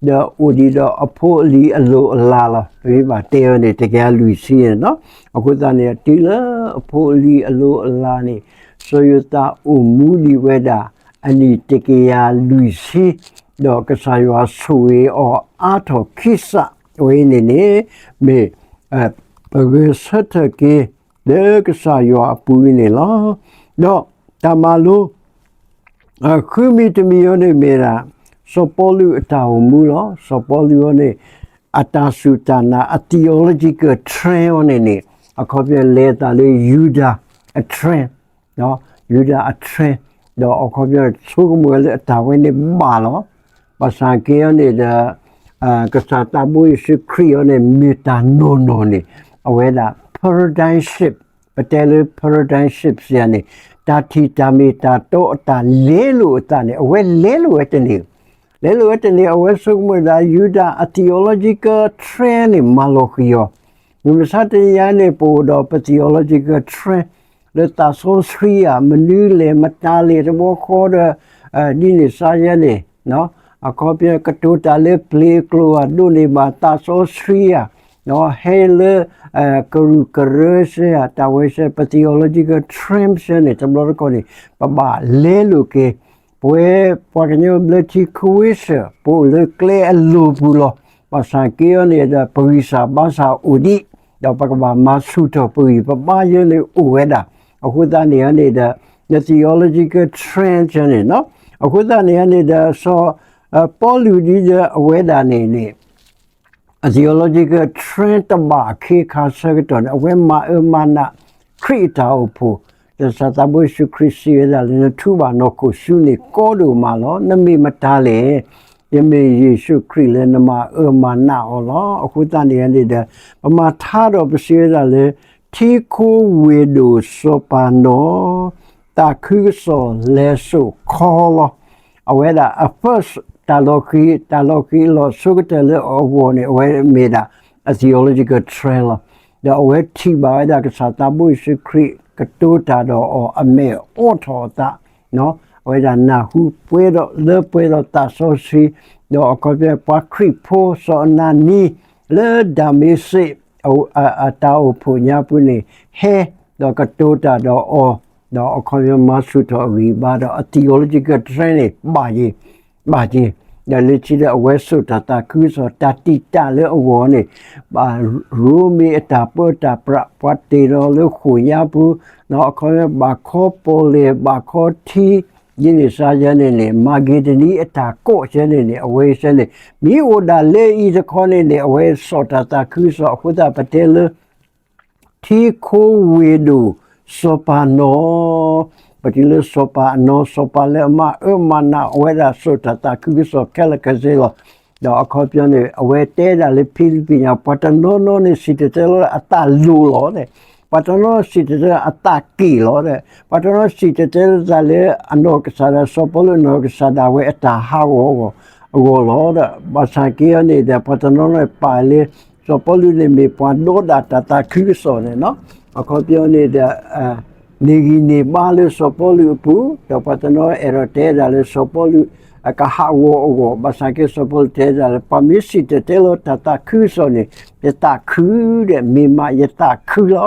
ဒီးအိၣ်ဒံးဒီးအဖိအလံၤအလိၤအလၤလီၤ. ပမ့ၢ်ဘၣ်တဲဝဲန့ၣ် တကယၤလွံၢ်ဆံန့ၣ်လီၤ. အဃိသတးန့ၣ် တုၤလၢအဖိအလံၤအလိၤအလၤန့ၣ် စီၤယိၤသးအိၣ်မူဒံးဝဲဒၣ် အနံၣ်တကယၤလွံၢ်ဆံ, ဒီးကစၢ်ယွၤဆိၣ်ဂ့ၤအီၤအါထီၣ်ခံစး, အဝဲအံၤန့ၣ်န့ၣ် မ့ၢ် ပဂဲၤဆၢထၢၣ်က့ၤ လၢကစၢ်ယွၤအပူၤအံၤန့ၣ်လီၤ. ဒီးတၢ်မၤလိ ဃုမံၤတမံၤအံၤန့ၣ်မ့ၢ်ဒၣ် စီၤပီလူးအတၢ်အိၣ်မူလီၤ. စီၤပီလူးအံၤန့ၣ် အတၢ်စူၢ်တၢ်နာ် အ theological trend အံၤန့ၣ်န့ၣ် အခီပညီလဲၤသးလၢယူဒၤအ trend, ယူဒၤအ trend, ဒီးအခီပညီဆိကမိၣ်ဝဲလၢအတၢ်ဝဲန့ၣ်ဘၣ်လီၤ. ဘၣ်ဆၣ်က့အံၤန့ၣ်ဒီး ကစၢ်သးဘိယ့ၣ်ၡူးခရံာ်အံၤန့ၣ် မ့ၢ်တၢ်နီၢ်နီၢ်န့ၣ် အဝဲဒၣ် paradigm shift, ပတဲလၢ paradigm shift စံးယၤန့ၣ် တၢ်ထံၣ်တၢ်မ့ၢ်တၢ်တီအတၢ်လဲလိာ်အသးန့ၣ် အဝဲလဲလိာ်ဝဲတန့ၢ်, လဲလိာ်ဝဲတန့ၢ် အဝဲဆိကမိၣ်ဒၣ် ယူဒၤအ theological trend န့ၣ် မၤလီၤဃံၤအီၤ, မုၢ်မဆါတနံၤအံၤန့ၣ် ပအိၣ်ဒီးပ theological trend လၢသးစီဆှံဧါ, မနုၤလဲၣ် မတၤလဲၣ်တဘျီဃီဒီး ဒ်န့ၣ်စါယဲန့ၣ် အခီပညီ ကတိၤတၢ်လၢပျ့ၤအကျိၤဧါ ဒိးန့ၢ်ဘၣ်သးစီဆှံဧါ, ဟဲလၢ ကရူၢ်ကရၢစ့ဧါ, တၢ်ဝဲစဲး ပ theological trend စဲန့ၣ် တဘျီတခီၣ်န့ၣ် ပဘၣ်လဲလိာ်က့ၤ ပဝဲပှၤကညီဘျၢထံခဝ့စၢၣ် ပအိၣ်လၢကျဲအလိၤပူၤလီၤ. ဘၣ်ဆၣ်က့အီၤန့ၣ်ဒီး ပဂံၢ်စၢ်ဘါစၢ်အိၣ်ဒံး, ဒီးပကဘၣ်မၤဆူၣ်ထီၣ်ပဂံၢ်ပဘါယဲန့ၣ်အိၣ်ဝဲဒၣ်. အဃိသတးန့ၣ်န့ၣ်ဒီး the theological trend န့ၣ်, အဃိသတးန့ၣ်န့ၣ်ဒီး စီၤပီလူးဒ်ဒီးအဝဲဒၣ်န့ၣ်န့ၣ် အ theological trend တဘၣ်အခ့အခါဆၢကတီၢ်န့ၣ် အဝဲမၤအၢမၤနးခရံာ်အတၢ်အိၣ်ဖှိၣ်, ဒီးကစၢ်သးဘိယ့ၣ်ၡူးခရံာ်စံးဝဲဒၣ်လၢ နထူးဘၣ်နီၢ်ခိၣ်ဆူန့ၣ်ကီဒိၣ်မးလီၤ. နမ့ၢ်မတၤလဲၣ်, ယမ့ၢ်ယ့ၣ်ၡူးခရံာ်လၢနမၤအၢမၤနးအီၤလီၤ. အဃိသတးန့ၣ်န့ၣ်ဒီး ပမၤထါဒီးပစံးဝဲဒၣ်လၢ ထံခိဝ့ၢ်ဒိၣ်စီၤပၤနီၤ သးခုကစီၣ်လဲၤစိာ်ခီလီၤ. အဝဲဒၣ်အ first တၢ်လီၤဃံၤ, တၢ်လီၤဃံၤအလီၢ်ဆိကတၢၢ်လၢအဂီၢ်န့ၣ် အဝဲမ့ၢ်ဒၣ်အ theological trend လီၤ. ဒီးအဝဲထံၣ်ဘၣ်ဝဲဒၣ်ကစၢ်သးဘိယ့ၣ်ၡူးခရံာ် ကတိၤတၢ်ဒီးအီၤ အမဲာ်အိးထီၣ်အသး, အဝဲဒၣ်နၢ်ဟူပှဲၤဒီးလၢပှဲၤဒီးသးစီဆှံ, ဒီးအခီပညီပှၤခရံာ်ဖိစီၤအနၤနံ လၢဒၤမ့းစ့း အတၢ်အိၣ်ဖှိၣ်ညါပူၤန့ၣ် ဟဲ ဒီးကတိၤတၢ်ဒီးအီၤ, ဒီးအခီပညီမၤဆူၣ်ထီၣ်အဂံၢ်အဘါဒီးအ theological trend န့ၣ် ဘၣ်ယ့ၤ, ဘၣ်ယ့ၤ, ဒီးလၢခံဒီးအဝဲစိာ်တၢ်သးခုကစီၣ် တၢ်တံာ်တာ်လၢအဂီၢ်န့ၣ် ဘၣ်ရိမ့ၤအတၢ်ပၢတၢ်ပြး ပှၤတ့ၢ်ဒီးလၢဃိာ်ညါပူၤ, အခီပညီဘၣ်ခီပီၣ်လဲၣ် ဘၣ်ခီထံ, ဒ်န့ၣ်စါယဲန့ၣ်န့ၣ် မၤက့ဒနံအတၢ်ကိးယဲန့ၣ်န့ၣ် အဝဲစဲန့ၣ် မ့ၢ်အိၣ်ဒၣ်လဲာ်အံၤတခီန့ၣ်န့ၣ် အဝဲစိာ်တၢ်သးခုကစီၣ် အဃိသတးပတဲလၢ ထံခိဝ့ၢ်ဒိၣ်စီၤပၤနီၤ, ပတုၤလၢစီၤပၤအနီၤ စီၤပၤလၢအမၤအၢမၤနးအဝဲဒၣ်စိာ်တၢ်သးခုကစီၣ်ခဲလၢာ်ခဲဆ့လီၤ. ဒီးအခီပညီန့ၣ် အဝဲတဲဒၣ်လၢဖံလံးပံးညါ ပှၤတနီၤနီၤန့ၣ် စံၣ်တဲၤတဲလီၤအသးလိၤလီၤ, ပှၤတနီၤစံၣ်တဲၤတဲလီၤအသးက့ၣ်လီၤ, ပှၤတနီၤစံၣ်တဲၤတဲလီၤသးလၢအနီၢ်ကစၢ်ဒၣ်စီၤပီလူးအနီၢ်ကစၢ်ဒၣ်ဝဲအတၢ်ဟးဂီၤအဂီၢ်လီၤ. ဘၣ်ဆၣ်က့အီၤန့ၣ်ဒီး ပှၤတနီၤနီၤပာ်လၢ စီၤပီလူးန့ၣ်မ့ၢ်ပှၤဒီးဒၣ်တၢ်သးခုကစီၣ်န့ၣ်နီၤ, အခီပညီန့ၣ်ဒီး န့ၢ်ဂံၢ်န့ၢ်ဘါလၢစီၤပီလူးအပူၤ, ဒီးပှၤတနီၤအဲၣ်ဒိးတဲဒၣ်လၢစီၤပီလူး အကဟးဂီၤအဂီၢ်, ဘၣ်ဆၣ်က့စီၤပီလူးတဲဒၣ်လၢ ပှၤမ့ၢ်စံၣ်တဲၤတဲလီၤတၢ်သးခုကစီၣ်န့ၣ် ယသးခုဒီး မ့ၢ်မးယသးခုလီၤ.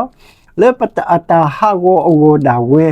လၢပတၢ်အတၢ်ဟးဂီၤအဂီၢ်ဒၣ်ဝဲ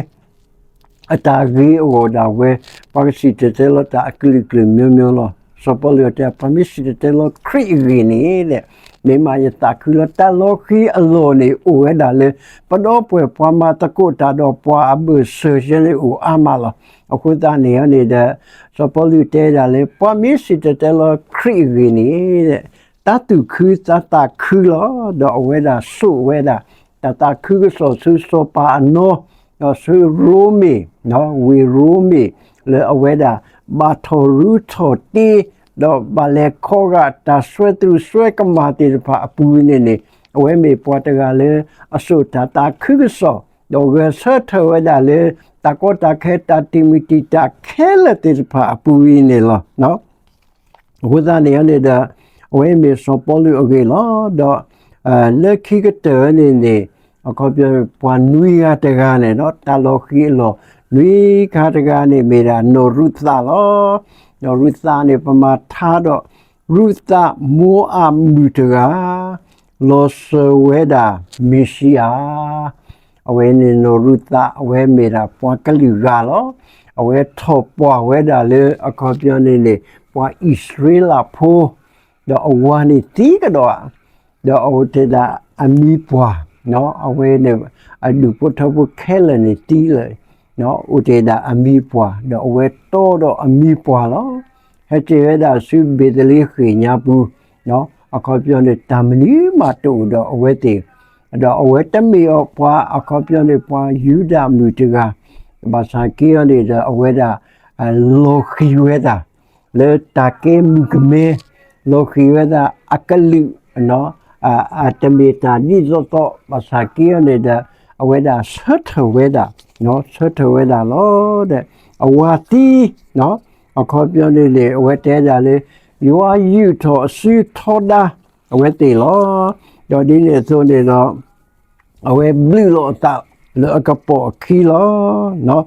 အတၢ်ဂ့ၤအဂီၢ်ဒၣ်ဝဲ ပှၤကစံၣ်တဲၤတဲလီၤတၢ်အကလုာ်ကလုာ်မျိုးမျိုးလီၤ. စီၤပီလူးတဲ ပှၤမ့ၢ်စံၣ်တဲၤတဲလီၤခရံာ်အဂ့ၢ်န့ၣ် မ့ၢ်မးယသးခုလီၤ. တၢ်လီၤဃံၤအလီၢ်န့ၣ် အိၣ်ဝဲဒၣ်လၢ ပဒီပုၢ်ဝဲၢ်ပှၤမၤသကိးတၢ်ဒီးပှၤအဘၢၣ်စၢၤယဲန့ၣ်အိၣ်အါမးလီၤ. အဃိသတးန့ၣ်န့ၣ်ဒီး စီၤပီလူးတဲဒၣ်လၢ ပှၤမ့ၢ်စံၣ်တဲၤတဲလီၤခရံာ်အဂ့ၢ်န့ၣ် တၢ်သူၣ်ခုသးသးခုလီၤ. ဒီးအဝဲဒၣ်စိာ်ဝဲဒၣ် တၢ်သးခုကစီၣ်ဆူစီၤပၤအနီၤ, ဒီးဆူရိမ့ၤ, ဝ့ၢ်ရိမ့ၤ လၢအဝဲဒၣ် ဘၣ်ထီၣ်ရူထီၣ်တ့, ဒီးဘၣ်လဲၤခီဂာ်တၢ်စွဲသူၣ်စွဲကမၣ်သ့ၣ်တဖၣ်အပူၤန့ၣ်န့ၣ်, အဝဲမ့ၢ်ပှၤတဂၤလၢ အစိာ်တၢ်သးခုကစီၣ်, ဒီးဂဲၤဆၢထၢၣ်ဝဲဒၣ်လၢ တၢ်ကီတၢ်ခဲ တၢ်တံာ်မုၢ်တံာ်တာ်ခဲလၢာ်သ့ၣ်တဖၣ်အပူၤအံၤန့ၣ်လီၤ. အဃိသတးန့ၣ်န့ၣ်ဒီး အဝဲမ့ၢ်စီၤပီလူးအဂ့ၢ်လီၤ. ဒီး လၢခံကတၢၢ်န့ၣ်န့ၣ် အခီပညီ ပှၤနွံဂၤတဂၤန့ၣ်ဒီး တၢ်လီၤဃံၤအလီၢ် နွံခါတဂၤန့ၣ် မ့ၢ်ဒၣ်နီၢ်ရူၤသးလီၤ. နီၢ်ရူၤသးန့ၣ် ပမၤထါဒီး ရူၤသးမိၤအၤမုၣ်တဂၤ လီၤစၢၤဝဲဒၣ်မ့ၣ်ၡံအၤ အဝဲန့ၣ်နီၢ်ရူၤသး အဝဲမ့ၢ်ဒၣ်ပှၤကလုာ်ဂၤလီၤ. အဝဲထီၣ်ပှၢ်ဝဲဒၣ်လၢအခီပညီန့ၣ်န့ၣ် ပှၤအံၣ်စရ့လးဖိ ဒီးအဝၤန့ၣ်သံကဒီးဧါ, ဒီးအအိၣ်တ့ၢ်ဒၣ်အမံၤပှၢ်, အဝဲန့ၣ် အဒူၣ်ဖိထၢဖိခဲလၢာ်န့ၣ်သံလၢာ်, အိၣ်တ့ၢ်ဒၣ်အမံၤပှၢ် ဒီးအဝဲတီဒီးအမံၤပှၢ်လီၤ. ဟဲက့ၤဝဲဒၣ်ဆူဘ့းသလ့ဃ့ၣ်ညါပူၤ, အခီပညီန့ၣ် တၢ်မနုၤမးတအိၣ်ဒီးအဝဲသ့ၣ်, ဒီးအဝဲတမ့ၢ်အီၤပှၤ အခီပညီန့ၣ် ပှၤယူဒၤမုၣ်တဂၤ, ဘၣ်ဆၣ်က့အီၤန့ၣ်ဒီး အဝဲဒၣ် လီၤဃံၤဝဲဒၣ် လၢတၢ်ကဲမုၣ်ကမဲ, လီၤဃံၤဝဲဒၣ်အကလုာ် အတမ့ၢ်တၢ်ဒ်သိးသိး ဘၣ်ဆၣ်က့အီၤန့ၣ်ဒီး အဝဲဒၣ်ဆၢထၢၣ်ဝဲဒၣ်, ဆၢထၢၣ်ဝဲဒၣ်လီၤ. ဒီးအဝၤသံ, အခီပညီန့ၣ်န့ၣ် အဝဲတဲဒၣ်လၢ ယွၤယူာ်ထီၣ်အစုထီဒါ အဝဲသ့ၣ်လီၤ. ဒီးဒ်န့ၣ်အသိးန့ၣ်ဒီး အဝဲဘျုးလီၤအသး လၢအကပိာ်အခံလီၤ.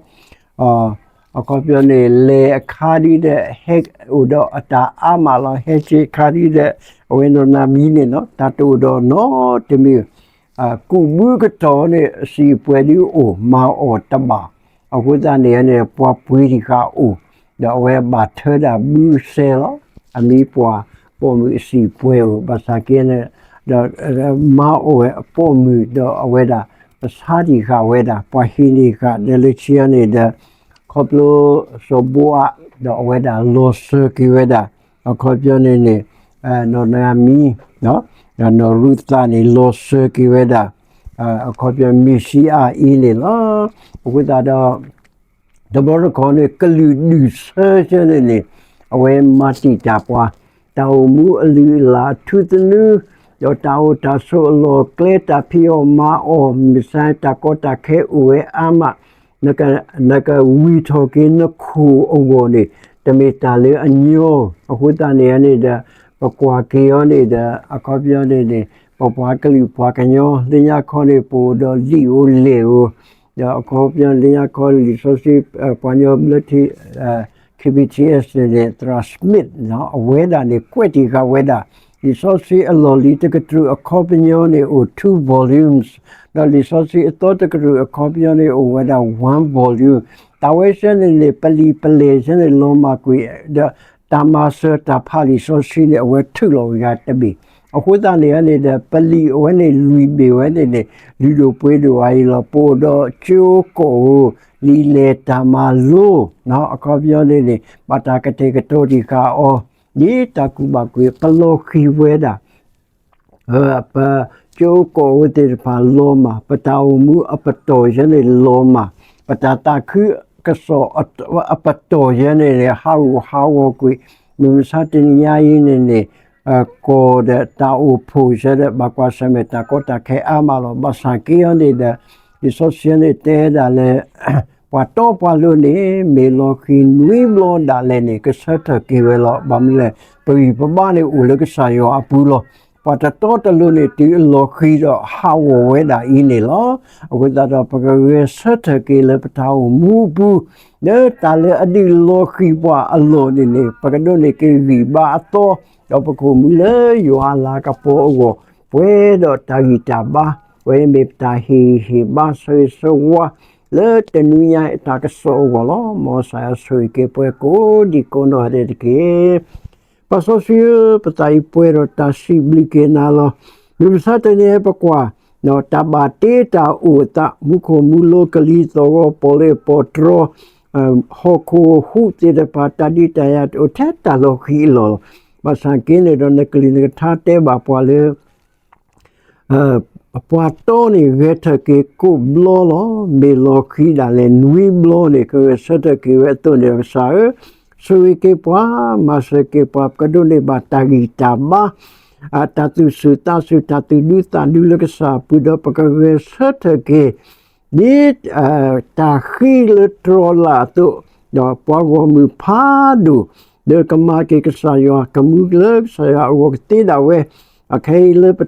အခီပညီန့ၣ် လဲၤအခါဒ်ဒီး ဟဲအိၣ်ဒီးအတၢ်အါမးလီၤ. ဟဲက့ၤအခါဒ်ဒီး အဝဲနီၢ်နၤမံန့ၣ်နီၤ တၢ်တအိၣ်ဒီးနီတမံၤ ကူးဘုကတီၢ်န့ၣ် အစံာ်ပှဲၤဒုအိၣ် မၤအီၣ်တဘၣ်. အဃိသတးန့ၣ်န့ၣ် ပှၤပှ့ၤတံၢ်ဃာ်အိၣ်, ဒီးအဝဲဘၣ်ထၢဒၣ်ဘုစဲလီၤ. အမံၤပှၢ်ပိာ်မုၣ်အစံာ်ပှဲၤအိၣ် ဘၣ်ဆၣ်က့န့ၣ် ဒီးမၤအီၣ်ဝဲအပိာ်မုၣ် ဒီးအဝဲဒၣ် ပဆါတံၢ်ဃာ်ဝဲဒၣ် ပှၤဟ့ၣ်န့ၢ်ဃာ် ဒီးလၢခံန့ၣ်ဒီး ခီဖျိစီၤဘိအး ဒီးအဝဲဒၣ်လီၤစၢၤက့ၤဝဲဒၣ် အခီပညီန့ၣ်န့ၣ် နီၢ်နၤမံ ဒီးနီၢ်ရူၤသးန့ၣ် လီၤစၢၤက့ၤဝဲဒၣ် အခီပညီမ့ၢ်ဆံးအါအံၤန့ၣ်လီၤ. အဃိသတးဒီး တဘျီတခီၣ်န့ၣ် ကလုာ်ဒူၣ်ဆၢဆၢန့ၣ်န့ၣ် အဝဲမၤတံာ်တာ်ပှၤ တၢ်အိၣ်မူအလုၢ်အလၢ်အထူသနူ ဒီးတၢ်အိၣ်တၢ်ဆိးအလီၢ်အကျဲ တၢ်ဖံးအီၣ်မၤအီၣ် မုၢ်ဆါတၢ်ကီတၢ်ခဲအိၣ်ဝဲအါမး နကဝံၢ်ထီၣ်က့ၤနခိၣ်အဂီၢ်န့ၣ် တမ့ၢ်တၢ်လၢအညီ. အဃိသတးန့ၣ်န့ၣ်ဒီး ပကွၢ်က့ၤအီၤန့ၣ်ဒီး အခီပညီန့ၣ်န့ၣ် ပပှၤကလုာ်ပှၤကညီ လၢညါခီန့ၣ် ပအိၣ်ဒီးလံာ်အိၣ်လဲၢ်အိၣ် ဒီးအခီပညီလၢညါခီလံာ်စီဆှံ ပှၤကညီဘျၢထံ K B T S န့ၣ်န့ၣ် သရၣ် Smith အဝဲဒၣ်န့ၣ် ကွဲးတံၢ်ဃာ်ဝဲဒၣ် လံာ်စီဆှံအလီၢ်လံၤတကတြူၢ်အခီပညီန့ၣ် အိၣ် two volumes ဒီးလံာ်စီဆှံအသီတကတြူၢ်အခီပညီန့ၣ် အိၣ်ဝဲဒၣ် one volume တၢ်ဝဲဆၢန့ၣ်န့ၣ် ပလံာ်ပလဲၢ်ဆၢန့ၣ် လီၤမၢ်ကွံာ် ဒီးတၢ်မၤစၢၤတၢ်ဖးလံာ်စီဆှံန့ၣ် အဝဲထုးလီၤဂၤတဘ့ၣ်. အဃိသတးန့ၣ်န့ၣ်ဒီး ပလံာ်အဝဲန့ၣ်လွံၢ်ဘ့ၣ်ဝဲန့ၣ်န့ၣ် လုၢ်ဒိၣ်ပှ့ၤဒိၣ်အံၤလီၤ. ပအိၣ်ဒီးကၠိကီၢ်ဧိၤ လံာ်လဲၢ်တၢ်မၤလိ အခီပညီန့ၣ်န့ၣ် ဘၣ်တၢ်ကတဲာ်ကတီၤတံၢ်ဃာ်အီၤ ဒ်တၢ်ကူၣ်ဘၣ်ကူၣ်သ့ ပလီၤဃံၤဝဲဒၣ် ပကၠိကီၢ်ဧိၤသ့ၣ်တဖၣ်လီၤမၢ်, ပတၢ်အိၣ်မူအပတီၢ်ယဲန့ၣ်လီၤမၢ်, ပတၢ်သးခုကစီၣ်အပတီၢ်ယဲန့ၣ်န့ၣ် ဟးဂူာ်ဟးဂီၤကွံာ်, မုၢ်မဆါတနံၤညါအံၤန့ၣ်န့ၣ် ကီၢ်ဒီးတၢ်အိၣ်ဖှိၣ်ယဲဒီး ဘၣ်ကွၢ်ဆၢၣ်မဲာ်တၢ်ကီတၢ်ခဲအါမးလီၤ. ဘၣ်ဆၣ်က့အီၤန့ၣ်ဒီး လံာ်စီဆှံန့ၣ်တဲဒၣ်လၢ ပှၤတီပှၤလိၤန့ၣ် မ့ၢ်လီၤဃံၤနွံဘျီဒၣ်လဲာ်န့ၣ် ကဆၢထၢၣ်က့ၤဝဲလီၤ. ဘၣ်မနုၤလဲၣ်, ပဂံၢ်ပဘါန့ၣ်အိၣ်လၢကစၢ်ယွၤအပူၤလီၤ. ပှၤတတီတလိၤန့ၣ် တုၤအလီၤဃံၤဒီးဟးဂီၤဝဲဒၣ်အံၤန့ၣ်လီၤ. အဃိသတးဒီး ပကဂဲၤဆၢထၢၣ်က့ၤလၢပတၢ်အိၣ်မူအပူၤ, လၢတၢ်လၢအဒုးလီၤဃံၤပှၤအလီၢ်န့ၣ်န့ၣ် ပကဒိးန့ၢ်က့ၤဂံၢ်ဘါအသီ, ဒီးပကအိၣ်မူလၢယွၤအလၤကပီၤအဂီၢ်, ပှဲၤဒီးတၢ်ဂံၢ်တၢ်ဘါ, ပဝဲမ့ၢ်ပတၢ်ဟ့ၣ်ဂံၢ်ဟ့ၣ်ဘါ ဆၢဂ့ၤဆၢဝါ လၢတနွံညါအံၤအတၢ်ကစီၣ်အဂီၢ်လီၤ. မ်ကစၢ်ယွၤဆိၣ်ဂ့ၤက့ၤပှၤကိးဒံကိးနီၢ်ဂၤဒဲးတက့ၢ်. ပၢ်စီဆှံဧၢ, ပသးအံၤပှဲၤဒီးတၢ်စံးဘျုးက့ၤနၤလီၤ. မုၢ်မဆါတနံၤအံၤပကွၢ် တၢ်ဘၣ်တ့တၢ်အိၣ်အသး မူခိၣ်မူလိၤ ကလံၤသီၣ်ဂီၤ ပီၣ်လဲၣ်ပီၣ်တြီၤ ဟီၣ်ခိၣ်ဟူးသ့ၣ်တဖၣ် တၢ်ဒုးတၢ်ယၤတအိၣ်ထဲတၢ်လီၤဃံၤအလီၢ်လီၤ. ဘၣ်ဆၣ်က့န့ၣ်ဒီး နကလုၢ်နကထါတဲဘၣ်ပှၤလၢ ပှၤတီန့ၣ်ဂဲၤထၢၣ်က့ၤကိးဘျီလီၤ. မ့ၢ်လီၤဃံၤဒၣ်လဲာ်နွံဘျီန့ၣ် ကဂဲၤဆၢထၢၣ်က့ၤဝဲအသိးန့ၣ်ဒီး ကစၢ်ဧၢ, ဆိၣ်ဂ့ၤက့ၤပှၤ, မၤစၢၤက့ၤပှၤ, ပကဒိးန့ၢ်ဘၣ်တၢ်ဂံၢ်တၢ်ဘါ, တၢ်သူၣ်ဆူၣ်သးဆူၣ်, တၢ်သူၣ်ဒူသးဒူလၢကစၢ်အပူၤဒီး ပကဂဲၤဆၢထၢၣ်က့ၤ ဒ်တၢ်ဃံလၢတြီၤလၢ်အသိး, ဒီးပှၤဂီၢ်မုၢ်ဖးဒိၣ် ဒီးကမၤက့ၤကစၢ်ယွၤ ကမူလၢကစၢ်ယွၤအဂီၢ်ကသ့ဒၣ်ဝဲ, အခဲအံၤလၢ ပ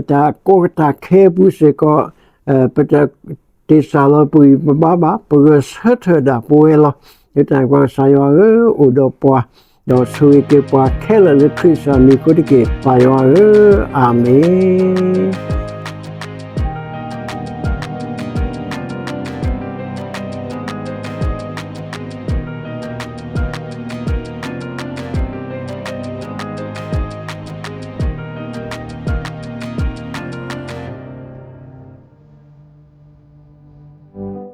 တၢ်ကိးကတၢ်ခဲအပူၤစ့ၢ်ကီး, ပတ တ့ၢ်စၢ်လီၤပဂံၢ်ပဘါဘၣ်, ပဂဲၤဆၢထၢၣ်ဒၣ်ပဝဲလီၤ. လၢတၢ်န့ၣ်ပှၤကစၢ်ယွၤဧၢ, အိၣ်ဒီးပှၤ, ဒီးဆိၣ်ဂ့ၤက့ၤပှၤခဲလၢာ်လၢခရံာ်ကစၢ်မံၤအဃိတက့ၢ်, ပၢ်ယွၤဧၢ, အၤမ့ၣ်.